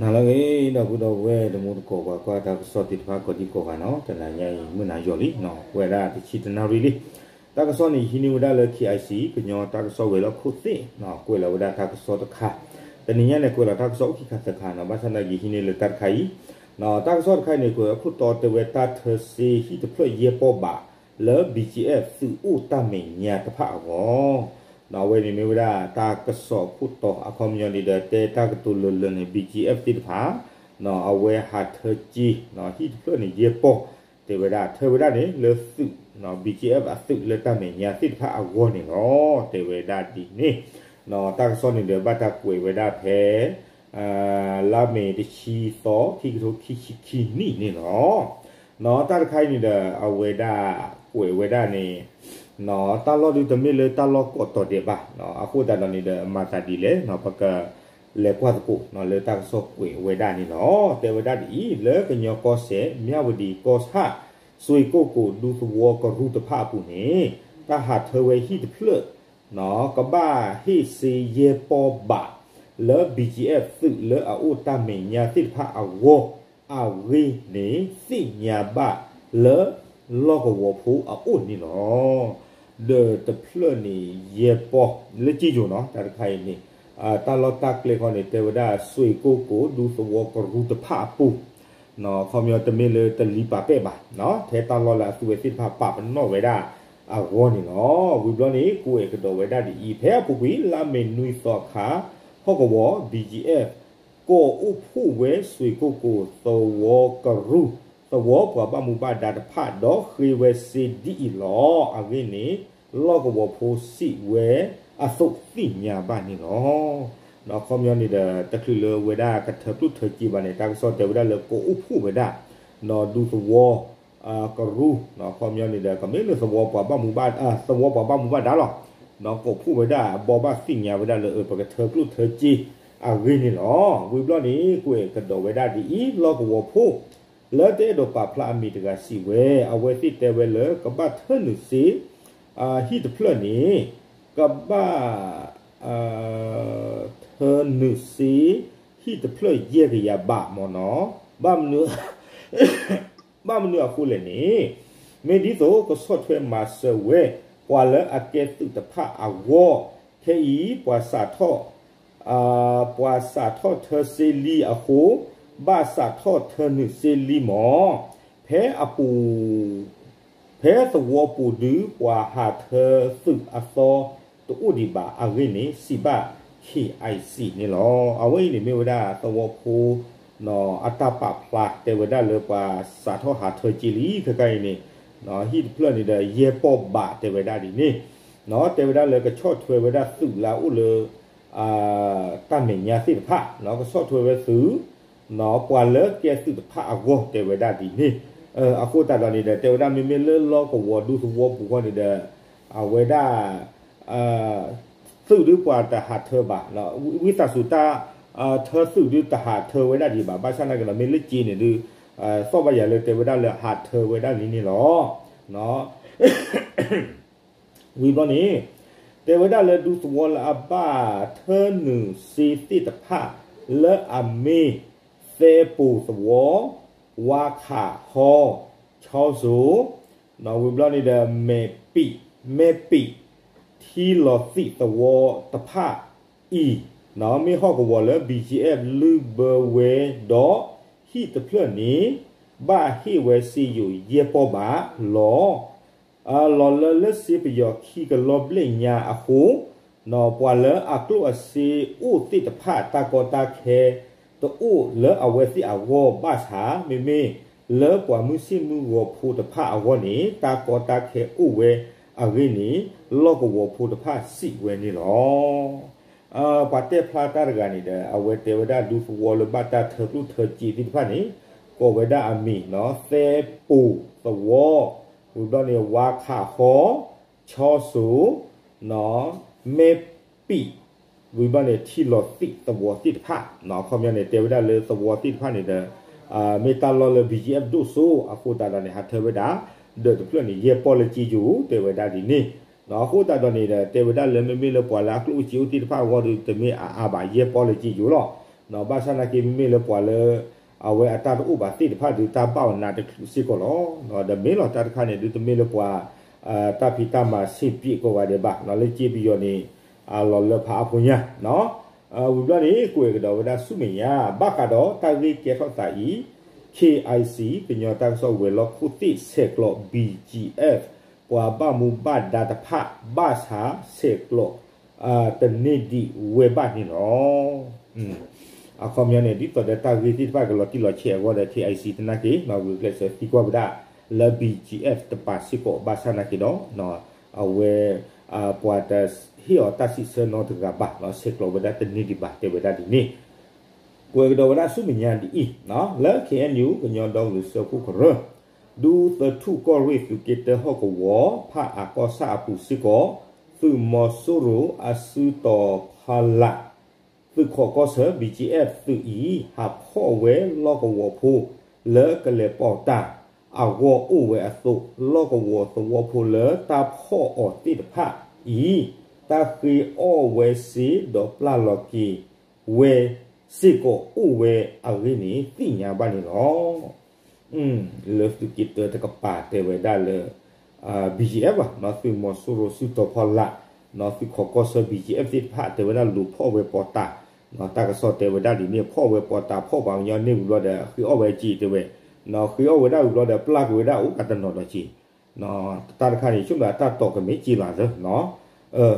နၤလၢအဂ့ၤ ဒီပုၢ်ဒီဝဲၢ်တံၤသကိး ပှၤကွၢ်တၢ်ကစီၣ်သ့ၣ်တဖၣ်ကိးဒံကိးဂၤနီၤ, တနၤညါအံၤ မုၢ်နၤယီၤလံနီၤ, ဝဲဒၣ်တဆံတနၣ်ရံၣ်လံ. တၢ်ကစီၣ်န့ၣ် ယဟံးန့ၢ်ဝဲဒၣ်လၢ K I C ကညီတၢ်ကစီၣ်ဝဲၤလီၢ်ခိၣ်သ့ၣ်နီၤ, ကွဲးလီၤဝဲဒၣ်တၢ်ကစီၣ်တခါ, တနံၤညါန့ၣ် ကွဲးလီၤတၢ်ကစီၣ်အိၣ်ခံခါသၢခါနီၤ, ဘၣ်ဆၣ်သနာ်က့ ယဟံးန့ၢ်လၢတၢ်တခါအံၤ တၢ်ကစီၣ်တခါအံၤန့ၣ် ကွဲးခိၣ်တီတဲဝဲတၢ်ထၢစ့ဟံၣ်တဖျၢၣ်ယဲၢ်ပီၢ်ဘး လၢ B G F သုးအိၣ်တၢ်မဲာ်ညါတဖၣ်အဂီၢ်, အဝဲန့ၣ်မ့ၢ်ဝဲဒၣ်တၢ်ကစီၣ်ခိၣ်တီ အခီပညီန့ၣ်ဒီး တဲတၢ်ကတိၤလၢာ်လၢာ်န့ၣ် B G F သ့ၣ်တဖၣ် အဝဲဟးထၢစ့ ဟံၣ်တဖျၢၣ်န့ၣ် ယဲၢ်ပီၢ်, တဲဝဲဒၣ်ထၢဝဲဒၣ်န့ၣ် လၢသုး B G F အသုးလၢတၢ်မဲာ်ညါသ့ၣ်တဖၣ်အဂီၢ်န့ၣ်လီၤ. တဲဝဲဒၣ်ဒ်န့ၣ် တၢ်ကစီၣ်န့ၣ်ဒီး ဘၣ်တၢ်ကွဲးဝဲဒၣ်ဖဲ လါမ့ၤတဆံသီ ခံကထိခံဆံခံနံၣ်န့ၣ်လီၤ. တၢ်တခါအံၤန့ၣ်ဒီး အဝဲဒၣ်ကွဲးဝဲဒၣ်န့ၣ် တၢ်လီၢ်ဒုးတမ့ၢ်လၢတၢ်လီၢ်ကိးတီၤဒဲးဘၣ်, အဃိသတးဒီးန့ၣ်ဒီး မၤသးဒ်လဲၣ် ပကလဲၤကွၢ်သကိး လၢတၢ်ကစီၣ်ကွဲးဝဲဒၣ်န့ၣ်လီၤ. တဲဝဲဒၣ်ဒ်အံၤ, လၢကညီကီၢ်စဲၣ် မၠၣ်ဝတံၤကီၢ်ဆၣ် စွ့ၢ်ကိၣ်ကိၤ ဒူသဝီကရူၢ်တဖၣ်အပူၤန့ၣ် တၢ်ဟးထၢဝဲဟံၣ်တဖျၢၣ် ကဘၣ်ဟ့ၣ်စ့ယဲၢ်ပီၢ်ဘး လၢ B G F သုးလၢအအိၣ်တၢ်မဲာ်ညါသ့ၣ်တဖၣ်အဂီၢ် အဂ့ၢ်န့ၣ် သ့ၣ်ညါဘၣ်လၢလီၢ်ကဝီၤဖိအအိၣ်န့ၣ်လီၤ. ဒီးတဖျၢၣ်န့ၣ် ယဲၢ်ပီၢ်လၢက့ယိၤနီၤ, တၢ်တခါအံၤန့ၣ် တၢ်လီၢ်တၢ်ကျဲခီန့ၣ် တဲဝဲဒၣ် စွ့ၢ်ကိၣ်ကိၤ ဒူသဝီကရူၢ်တဖၣ်အပူၤ ခီပညီတမ့ၢ်လၢတလံၤပာ်ပဲၢ်ဘၣ်, ထဲတၢ်လီၢ်လၢအသုဝဲသ့ၣ်တဖၣ်ပာ်ပနီၣ်ဝဲဒၣ်အဂီၢ်န့ၣ်လီၤ. ဝံၤဘျီန့ၣ် ကွဲးကဒီးဝဲဒၣ်ဒ်အံၤ, ဖဲအပူၤကွံာ် လါမ့ၤနွံသီအခါ ဟီၣ်ကဝီၤ B G F ကီၢ်အိၣ်ဖှိၣ်ဝဲစွ့ၢ်ကိၣ်ကိၤ သဝီကရူၢ် သဝီပှၤဘၣ်မူဘၣ်ဒါတဖၣ် ဒီးဃ့ဝဲစ့ဒ်အံၤလီၤ. အဂ့ၢ်န့ၣ် လီၢ်ကဝီၤဖိစံးဝဲအသိးသ့ၣ်ညါဘၣ်န့ၣ်လီၤ. ခီပညီန့ၣ်ဒီး တချုးလၢဝဲဒၣ်ကထၢကျိၣ်ထၢစ့ဘၣ်န့ၣ် တၢ်ကစီၣ်တဲဝဲဒၣ်လၢကီၢ်အိၣ်ဖှိၣ်ဝဲဒၣ် ဒူသဝီ ကရူၢ် ခီပညီန့ၣ်ဒီး ကမ့ၢ်လၢသဝီပှၤဘၣ်မူဘၣ် သဝီပှၤဘၣ်မူဘၣ်ဒါလီၤ. ကိးဖှိၣ်ဝဲဒၣ် ဘိးဘၣ်သ့ၣ်ညါဝဲဒၣ်လၢ ပကထၢကျိၣ်ထၢစ့အဂ့ၢ်န့ၣ်လီၤ. ဝံၤဘျီန့ၣ် ကွဲးကဒီးဝဲဒၣ်ဒ်အံၤ, လီၢ်ကဝီၤဖိ လၢတအဲၣ်ဒိးပာ်ဖျါအမံၤတဂၤစံးဝဲ အဝဲသ့ၣ်တဲဝဲလၢ ကဘၣ်ထၢနုာ်စ့ ဟံၣ်တဖျၢၣ်န့ၣ် ကဘၣ် ထၢနုာ်စ့ ဟံၣ်တဖျၢၣ်ယဲၢ်ကယၤဘးမ့ၢ်နီၤ, ဘၣ်မနုၤ ဘၣ်မနုၤအဃိလဲၣ်န့ၣ်, မ့ၢ်ဒ်သိးကဆီၣ်ထွဲမၤစၢၤဝဲ ပှၤလၢအကဲသုးတဖၣ်အဂီၢ်, ခဲအံၤ ပှၤစးထီၣ် ပှၤစးထီၣ်ထၢစ့လံအဃိ, ဘၣ်စးထီၣ်ထၢနုာ်စ့လံမ့ၢ်, ဖဲအပူၤ ဖဲသဝီပူၤဒုး ပှၤဟးထၢသုးအသီတအိၣ်ဒံးဘၣ်အဂ့ၢ်န့ၣ် စံးဘၣ် K I C န့ၣ်လီၤ. အဝဲအံၤန့ၣ်မ့ၢ်ဝဲဒၣ်သဝီဖိ အတၢ်ပာ်ဖျါတဲဝဲဒၣ်လၢပှၤစးထီၣ်ဟးထၢစ့လံ ခဲခါအံၤန့ၣ် ဟံၣ်တဖျၢၣ်န့ၣ်ဒီး ယဲၢ်ပီၢ်ဘးတဲဝဲဒၣ်ဒ်န့ၣ်, တဲဝဲဒၣ်လၢကဆီၣ်ထွဲဝဲဒၣ်သုးလၢအအိၣ်လၢ တၢ်မဲာ်ညါသ့ၣ်တဖၣ် ကဆီၣ်ထွဲဝဲသုး ပှၤလၢကဲသုးတဖၣ်အဂီၢ်တဲဝဲဒၣ်ဒ်န့ၣ်, အဃိသတးဒီးန့ၣ်ဒီး တဲဝဲဒၣ်မ့မ့ၢ်လၢလီၢ်ကဝီၤဒူသဝီပူၤဃီန့ၣ်ဒီး အဝဲဒၣ် သုးဒုးပှၤတဟးထၢဘၣ်, ဝံသးစူၤတၢ် ထၢသုးဒုးတဟးထၢဝဲဒၣ်ဒံးဘၣ်, ဘၣ်ဆၣ်သနာ်က့ဒီး မ့ၢ်လၢစ့န့ၣ်ဒုး သီၣ်ဘၣ်ယၤလၢတဲဝဲဒၣ်လၢဟးထၢဝဲဒၣ်လံန့ၣ်လီၤ. ဝံၤဘျီန့ၣ် တဲဝဲဒၣ်လၢဒူသဝီလၢအဘၣ်ထၢနုာ်စ့သ့ၣ်တဖၣ် လၢအမ့ၢ် သဲပိၤသဝီ, ဝါခးဟီ, ဆီစိၤ, ဝံၤဘျီန့ၣ်ဒီး မဲာ်ပံး, မဲာ်ပံး, ထံလီၤသံးသဝီတဖၣ်အံၤ မ့ၢ်ဟီၣ်ကဝီၤလၢ B G F လုၢ်ဘၢဝဲဒီး ဟံၣ်တဖျၢၣ်န့ၣ် ဘၣ်ဟ့ၣ်ဝဲစ့ယိၤယဲၢ်ပီၢ်ဘးလီၤ. လီၤလၢလၢစ့ပယီၤခံကလီဘျဲၣ်ညါအဃိ ပှၤလၢအကျိၣ်အစ့အိၣ်သ့ၣ်တဖၣ် တၢ်ကီတၢ်ခဲတအိၣ်လၢအဝဲသ့ၣ်အဂီၢ်ဘၣ်ဆၣ် မ့မ့ၢ်လၢပှၤမုၢ်ဆ့ၣ်မုၢ်ဂီၤဖိတဖၣ်အဂီၢ်န့ၣ် တၢ်ကီတၢ်ခဲအိၣ်ဝဲအဂ့ၢ်န့ၣ် လီၢ်ကဝီၤဖိတဖၣ်စံးဝဲန့ၣ်လီၤ. ပှၤတဲဖျါတၢ်တဂၤန့ၣ်ဒီး အဝဲတဲဝဲဒၣ်ဒူသဝီလၢဘၣ်တၢ်ထၢကျိၣ်ထၢစ့သ့ၣ်တဖၣ်န့ၣ် ကိးဝဲဒၣ်အမံၤ သဲပိၤသဝီ, ဝံၤဘျီန့ၣ် ဝါခးဟီ, ဆီစိၤ, မဲာ်ပံး, ဝံၤဘျီန့ၣ် ထံလီၤသံးသဝီသ့ၣ်တဖၣ်, အခီပညီန့ၣ် တဲဝဲဒၣ်လၢသဝီသ့ၣ်တဖၣ်န့ၣ်ဒီး မ့ၢ်တၢ်လီၢ်လၢ B G F ဒိၣ်စိအဃိသတးဒီးန့ၣ် ဟးထၢဝဲဒၣ် ဒီးတဖျၢၣ်န့ၣ် ယဲၢ်ပီၢ်လၢက့ယိၤ တဲဝဲဒၣ်ဒ်န့ၣ်, အဃိသတးဒီးန့ၣ်ဒီး တဲဝဲဒၣ်လၢမ့မ့ၢ်လၢပှၤလၢအကျိၣ်အိၣ်စ့အိၣ်သ့ၣ်တဖၣ်အဂီၢ်ဒီး တမ့ၢ်အါအါဘၣ် ယဲၢ်ပီၢ်လၢက့ယိၤလီၤ. ဘၣ်ဆၣ်နာ်က့ မ့မ့ၢ်လၢပှၤလၢ အဝဲအတၢ်တအိၣ်ဘၣ်သ့ၣ်တဖၣ်ဒုး တၢ်ဘၣ်အီၤနးတချုးစ့ၢ်ကီးလီၤ. ဒီးမ့ၢ်လီၤတၢ်တခါန့ၣ်ဒုး တမ့ၢ်လၢပှၤ တၢ်ဖံးတၢ်မၤစ့ပျ့ကီးဂၤဒဲးဘၣ် လၢက့ပယီၤန့ၣ် အလီၤလၢဖးအါဖိညါ ဝံၤဘျီန့ၣ် ကွဲးကဒီးဝဲဒၣ်ဆူမဲာ်ညါ ဘၣ်ဃးဒီးတၢ်ဂ့ၢ်ကဲထီၣ်သးအံၤ K I C ကညီတၢ်ကစီၣ်ဝဲၤလီၢ်ခိၣ်သ့ၣ် ဆဲးကျိး B G F ပှၤဘၣ်မူဘၣ်ဒါတဖၣ် ဘၣ်ဆၣ်ဆဲးကျိး တန့ၢ်ဒံးဝဲဘၣ်န့ၣ်လီၤ. အခီပညီန့ၣ် ဒ်သိးဒီးတၢ်ဂ့ၢ်သ့ၣ်တဖၣ်ကလီၤတံၢ်လီၤဆဲးအဂီၢ်ဒီး K I C သနာ်က့ ဂုာ်ကျဲးစၢးသံကွၢ်ဝဲဒၣ် လၢ B G F တပၤစ့ၢ်ကီး ဘၣ်ဆၣ်နာ်က့ဒီး အဝဲ ပှၤတဟ့ၣ်အီၤတၢ်စံးဆၢနီတဂၤဘၣ် ဆဲးကျိးဝဲဒၣ်တန့ၢ်ဒံးဘၣ် တဲဝဲဒၣ်ဒ်န့ၣ် ကွဲးကဒီးဝဲဒၣ်ဆူမဲာ်ညါဒ်အံၤ လၢ K N U ကညီဒီကလုာ်စၢဖှိၣ်ကရၢ ဒူသထူၣ်ကီၢ်ရ့ၣ်သုးက့တၢဟီၣ်ကဝီၤ ဖးအးကီၢ်ဆၣ်အပူၤစ့ၢ်ကီး သုးမီၤစိရိၤအစုတီၤဖီလာ် သုးခိးကီၢ်ဆၢ B G F သုးအံၤ ဟးဖီၣ်ဝဲလီၢ်ကဝီၤဖိ လၢကလဲၤပိာ်တၢ်အဂီၢ်အိၣ်ဝဲအသိး လီၢ်ကဝီၤသဝီဖိလၢတၢ်ဖီၣ်အီၤသ့ၣ်တဖၣ်အံၤ တၢ်ဃ့အီၣ်ဝဲစ့ဒီးပျၢ်လီၤက့ၤဝဲစ့ၢ်ကီးအိၣ်ဝဲအဂ့ၢ်န့ၣ် သ့ၣ်ညါဘၣ်န့ၣ်လီၤ. လၢသုးက့တၢတကပၤတဲဝဲဒၣ်လၢ B G F ဘၣ် သုးမီၤစိရိၤစုတီၤဖီလာ် သုးခိးကီၢ်ဆၢ B G F သ့ၣ်တဖၣ်တဲဝဲဒၣ်လူၤဖီၣ်ဝဲပိာ်တၢ် တၢ်ကစီၣ်တဲဝဲဒၣ်ဒ်န့ၣ် ဖီၣ်ဝဲပိာ်တၢ် ဖီၣ်ပှၤကညီန့ၢ်ဝံၤဘျီဒီး ဃ့အီၣ်ဝဲစ့တဲဝဲ ဃ့အီၣ်ဝဲဒၣ်ဝံၤဘျီဒီး ပျၢ်ကွံာ်ဝဲဒၣ်အိၣ်ကတနီၤဒီးစ့ တၢ်တခါန့ၣ် ဆိကမိၣ်အတၢ်တီၢ်ကမ့ၢ်စ့လီၤသၢ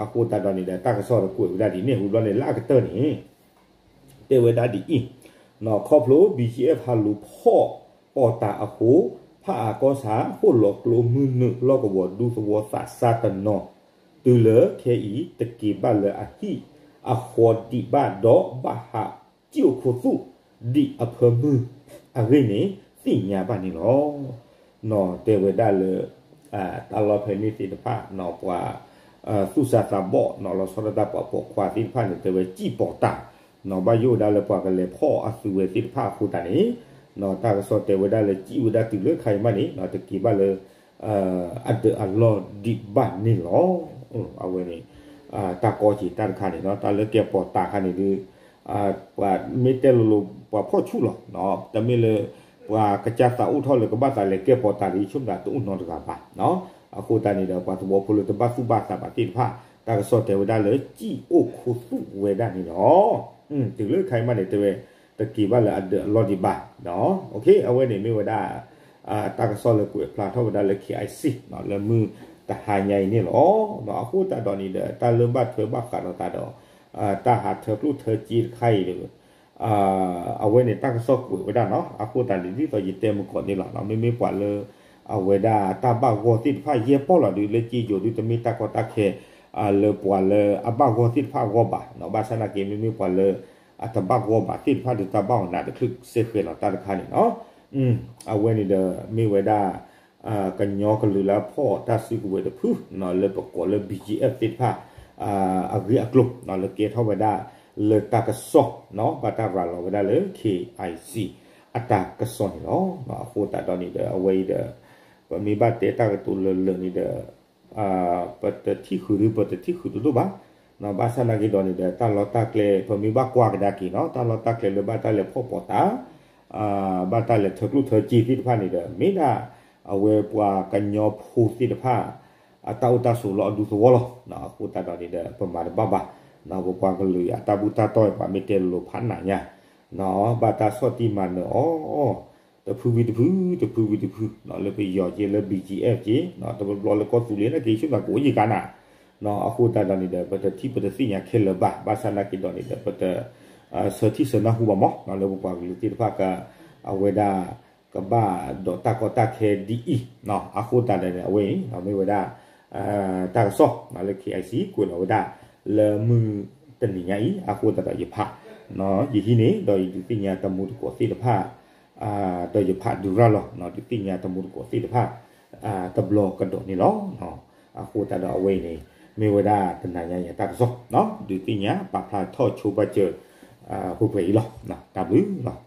အဃိသတးဒီးန့ၣ်ဒီး တၢ်ကစီၣ်ဒီးကွဲးဝဲဒၣ်ဒ်န့ၣ် ဝံၤဘျီန့ၣ် လၢအကတၢၢ်န့ၣ် တဲဝဲဒၣ်ဒ်အံၤ, ခီဖျိ B G F ဟးလူၤဖီၣ်ပိာ်တၢ်အဃိ ဖးအးကီၢ်ဆၣ် ဃိၣ်လီၤကျိမုၢ်နုာ်လီၢ်ကဝီၤဒူသဝီသးစၢ်တနီၤ တုၤလၢခဲအံၤ တက့ၤဘၣ်လၢအဟံၣ်အဃီဒံးဘၣ်ဒီးဘၣ်ဟးစံၣ်အိၣ်ခူသူၣ်ဒံးအဖၢမုၢ်အဂ့ၢ်န့ၣ် သ့ၣ်ညါဘၣ်န့ၣ်လီၤ. တဲဝဲဒၣ်လၢ တၢ်လီၢ်ဖဲန့ၣ်သ့ၣ်တဖၣ် ပှၤ သူၣ်စၢ်သးဘီၣ် လီၤဆီဒၣ်တၢ်ပှၤပိာ်ခွါသ့ၣ်တဖၣ်န့ၣ် တဲဝဲစံၣ်ပိာ်တၢ် ဘၣ်ယိၣ်ဝဲဒၣ်လၢပှၤကလဲၤဖီၣ်အသုးဝဲသ့ၣ်တဖၣ်အဃိသတးန့ၣ် တၢ်ကစီၣ်တဲဝဲဒၣ်လၢစံၣ်ဝဲဒၣ်တုၤလၢခါအံၤမးန့ၣ် တက့ၤဘၣ်လၢ အဒၢးအလီၢ်ဒံးဘၣ်န့ၣ်လီၤ. အဝဲန့ၣ် တၢ်ကီက့ၤတၢ်တခါန့ၣ် တၢ်လၢကဲပိာ်တၢ်ခါန့ၣ်ဒုး ပှၤမ့ၢ်တဲလိၤလိၤ ပှၤဖီၣ်ဆူၣ်လီၤ. တမ့ၢ်လၢ ပှၤကစၢ်သးအိၣ်ထီၣ်လၢကဘၣ်သးလဲၤကဲပိာ်တၢ်ဒ်ဆိကမိၣ်တအိၣ်နီတဂၤဘၣ်. အဃိသတးန့ၣ်ဒီး ပှၤသဝီဖိလၢတဘၣ်သူၣ်ဘၣ်သးဘၣ်သ့ၣ်တဖၣ် တၢ်ကစီၣ်တဲဝဲဒၣ်လၢစံၣ်အိၣ်ခူသူၣ်ဝဲဒၣ်န့ၣ်လီၤ. တုၤလၢခါအံၤမးန့ၣ် တဲဝဲ တက့ၤဘၣ်လၢအဒၢးအလီၢ်ဒံးဘၣ်. အဝဲန့ၣ်မ့ၢ်ဝဲဒၣ် တၢ်ကစီၣ်လၢကွဲးဖျါထီၣ်ဝဲဒၣ်လၢ K I C လၢမုၢ်တဟါညါအံၤန့ၣ်လီၤ. အဃိသတးဒီးန့ၣ်ဒီး တၢ်လၢဘၣ်ထွဲဘၣ်ဃးဒီးသးဒီး တၢ်ဟးထၢကျိၣ်ထၢစ့တခါအံၤဒီး အဝဲန့ၣ်တၢ်ကစီၣ်ကွဲးဝဲဒၣ်နီၤ အဃိသတးန့ၣ် ဒ်သိးယတဲမုၢ်ကီၢ်န့ၣ်လီၤ. မ့မ့ၢ်ပှၤလၢ အဝဲဒၣ်တၢ်ဘၣ်ဂီၢ်သ့ၣ်တဖၣ်ယဲၢ်ပီၢ်လီၤဒုး လၢက့ယိၤဒုး တမ့ၢ်တၢ်ကီတၢ်ခဲ လၢပှၤလၢအဘၣ်ဂီၢ်သ့ၣ်တဖၣ်အဂီၢ်ဘၣ်. ဘၣ်ဆၣ်နာ်က့ မ့မ့ၢ်ပှၤလၢ အတဘၣ်ဂီၢ်ဘၣ်သ့ၣ်တဖၣ်ဒုး တၢ်ဘၣ်အီၤနးတချုးစဲဃဲးလီၤတၢ်တခါန့ၣ်လီၤ. အဝဲန့ၣ်ဒီး မ့ၢ်ဝဲဒၣ် ကညီကလုာ်လၢအဖီၣ်တၢ်စုကဝဲၤတဖု လၢပကိးလၢ B G F သ့ၣ်တဖၣ် အဂ့ၢ်အကျိၤ လၢကဲထီၣ်ဝဲဒၣ် လၢတၢ်ကစီၣ် ဘၣ်တၢ်ရၤလီၤဝဲဒၣ်လၢ K I C အတၢ်ကစီၣ်န့ၣ်လီၤ. အဃိသတးဒီးန့ၣ်ဒီး အဝဲအံၤဒီး ပမ့ၢ်ဘၣ်တဲတၢ်ကတိၤလၢာ်လၢာ်န့ၣ်ဒီး ပတထံၣ်ဃုာ်ဒုး ပတထံၣ်ဃုာ်တဒိၣ်ဘၣ်. ဘၣ်ဆၣ်နာ်က့ဒီးန့ၣ်ဒီး တၢ်လီၢ်တၢ်ကျဲ ပမ့ၢ်ဘၣ်ကွၢ်ကဒါက့ၤနီၤ တၢ်လီၢ်တၢ်ကျဲလၢဘၣ်တၢ်လဲၤဖီၣ်ပိာ်တၢ် ဘၣ်တၢ်လဲၤထၢကျိၣ်ထၢစ့သ့ၣ်တဖၣ်န့ၣ်ဒီး မ့ၢ်ဒၣ် အဝဲပှၤကညီဖိသ့ၣ်တဖၣ် အတၢ်အိၣ်တၢ်ဆိးလီၤအဒူသဝီလီၤ. အဃိသတးဒီးန့ၣ်ဒီး ပမၤတဘၣ်ဘၣ်. ပပှၤကလုာ်အတၢ်ဘူၣ်တၢ်တီၢ် ပှၤမ့ၢ်တဲလိၤလိၤဖးနးညါ ဘၣ်တၢ်ဆီၣ်တံၢ်မၤနၢၤအီၤ တဖုဝံၤတဖု တဖုဝံၤတဖု လၢပယီၤက့ လၢ B G F က့ တဘျီဘျီလၢကီၢ်သူလ့ၤနာ်က့ ဆိကမိၣ်ကအိၣ်ယံာ်ကါနၤ အဃိသတးဒီးန့ၣ်ဒီး ပတထံၣ်ပတသ့ၣ်ညါခဲလၢာ်ဘၣ်. ဘၣ်ဆၣ်နာ်က့ဒီးန့ၣ်ဒီး ပတ ဆၢထံၣ်ဆၢနၢ်ဟူဘၣ်မး လၢပပှၤကလုာ်သ့ၣ်တဖၣ်က အဝဲဒၣ် ကဘၣ်ဒိးတၢ်ကီတၢ်ခဲဒ်အံၤ အဃိသတးဒီးန့ၣ် အဝဲအံၤ မ့ၢ်ဝဲဒၣ် တၢ်ကစီၣ် လၢ K I C ကွဲးလီၤဝဲဒၣ် လၢမုၢ်တနံၤညါအံၤ အဃိသတးဒီးယဖး ယဟံးန့ၢ် ဒီးယဒုးသ့ၣ်ညါတမူတကိးသ့ၣ်တဖၣ် ဒီးယဖးဒုးရၤလီၤ ဒုးသ့ၣ်ညါတမူတကိးသ့ၣ်တဖၣ် တဘျီကဒီးန့ၣ်လီၤ. အဃိသတးဒီးအဝဲအံၤန့ၣ် မ့ၢ်ဝဲဒၣ်တနၤညါအံၤအတၢ်ကစီၣ် ဒုးသ့ၣ်ညါပာ်ဖျါထီၣ်ဆိပာ်စၢၤ ပှဲၤပှဲၤအံၤလီၤ. တၢ်ဘျုးလီၤ.